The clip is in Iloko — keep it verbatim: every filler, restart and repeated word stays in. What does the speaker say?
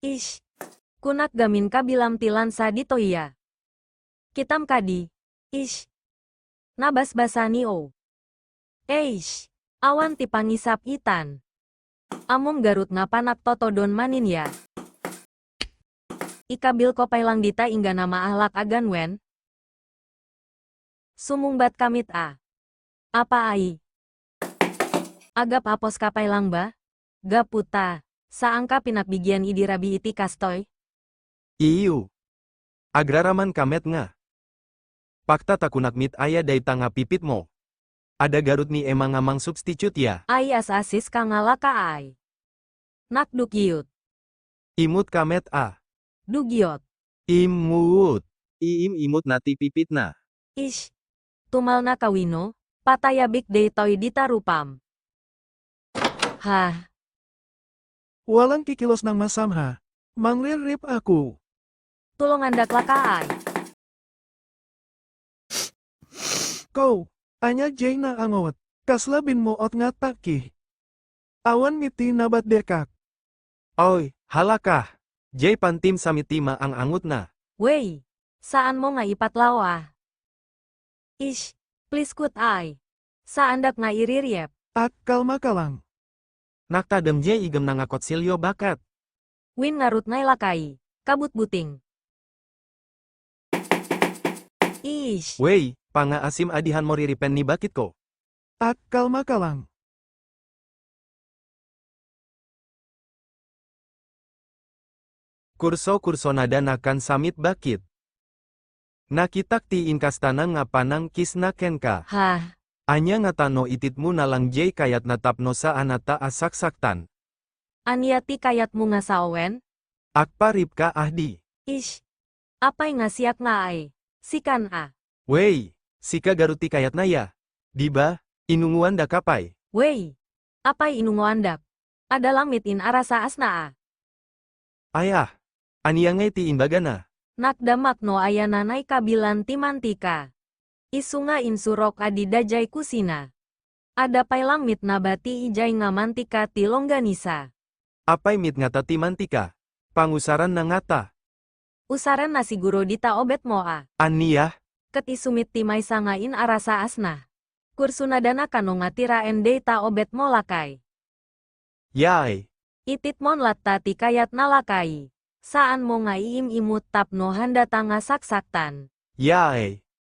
Ish. Kunak gamin kabilam ti lansa ditoy ya. Kitam kadi. Ish. Nabasbasa ni O. Eish. Awan ti pangisap itan. Ammom garud nga panaktotodon manen ya. Ikabilko pay lang dita inggana maahlak a ganwen. Sumungbat ka met a. Apa ay? Agap-apos ka pay lang ba? Gapu ta, saanka pinakbigian idi rabii ti kastoy? Iyo. Agraraman ka met nga. Pakta ta kunak met aya dayta nga pipitmo. Adda garud ni Emma nga mang-substitute ya. Ay, as-asis ka nga laka ay. Nakdukyot. Imot ka met a. Dugyot. Imot. Iim-imotna ti pipitna. Ish. Tumalna ka wenno? Patayabik daytoy dita rupam. Ha? Walang kikilos ng masama. Mangririp ako. Tulongandak laka ay. Ko, ania jay naangot? Kasla binmuot nga taki. Awan met ti nabatdekak. Oy, hala ka. Jay pantim sa met ti maang-angotna. Wey, saanmo nga ipatlaw a. Ish, pliskut ay. Saandak nga iririep. Ak, kalma ka lang. Nakadem jay igemna nga kutsilio baket. Wen ngarud nga ilakay. Kabutbuting. Ish. Wey, pangaasim a dianmo riripen ni baketko. Ak, kalma ka lang. Kurso-kursonada nakan sa met baket. Nakitak ti inkastana nga panangkisna kenka. Ha? Ania ngata no ititmona lang jay kayatna tapno saannata a saksaktan? Ania ti kayatmo nga sawen? Agparipka a di. Ish. Apay nga siak nga ay? Sikan a. Wey, sika garud ti kayatna ya. Di ba? Inungoandaka pay. Wey. Apay inungoandak? Adda lang met in-arasaasna a. Ay a. Ania ngay ti imbagana? Nakdamak no aya nanay kabilan ti mantika. Isu nga insurok a dida jay kusina. Adda pay lang met nabati ijay nga mantika ti longganisa. Apay met ngata ti mantika? Pangusaranna ngata. Usaranna siguro dita ubetmo a. Ania? Ket isu met ti maysa nga in-arasaasna. Kursonadana kano nga tiraen dayta ubetmo lakay. Yay! Ititmon latta ti kayatna lakay. Saanmo nga iim-imot tapno haandata nga saksaktan. Yay!